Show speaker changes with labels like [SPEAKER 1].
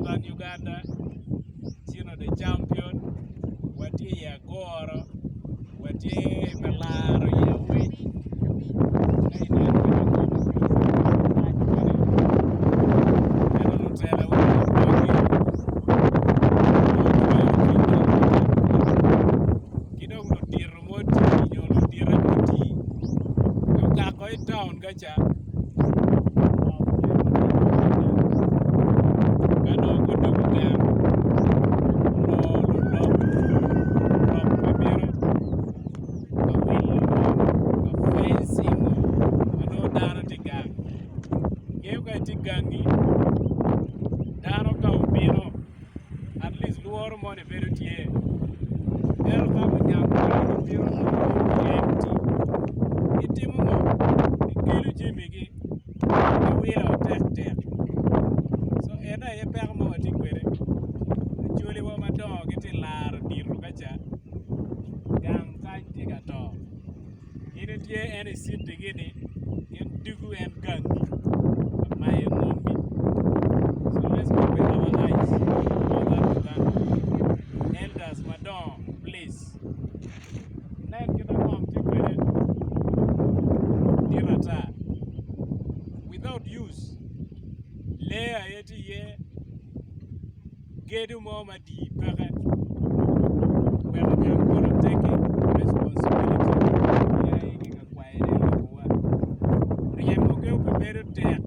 [SPEAKER 1] Northern Uganda, Cino the champion, watye i agoro, watye ka laro i awec ka ineno kit ma ngom rac kwede ento lutela weng gugwokke ki dong ludito ma oti nyo ludite ma oti gukako i taun ka ca ka dong gudwogo gang onongo lulok lok pe bino ka wilo ka fencing ma nongo dano tye gang ingeyo ka itye gangi dano ka obino at least lworo moni bedo tye ento ka gunyako gibino nongo empty gitimo ngo gikelo jamigi giwilo tektek co eno aye peko ma watye kwede acholiwa madongo gitye ka laro dito ka ca gang kany tye ka to. In itye en i citigi-ni, gin ducu en gangi ka mayo ngommi. So let's open our eyes Northern Uganda. Elders madongo please nen kit ma ngom tye kwede dit ata without use lee aye tye iye. Gedo mo madii peke weko nyang kono teki responsibility aye ki ka kwayone i lobowa. Ryemo gi obibedo tek.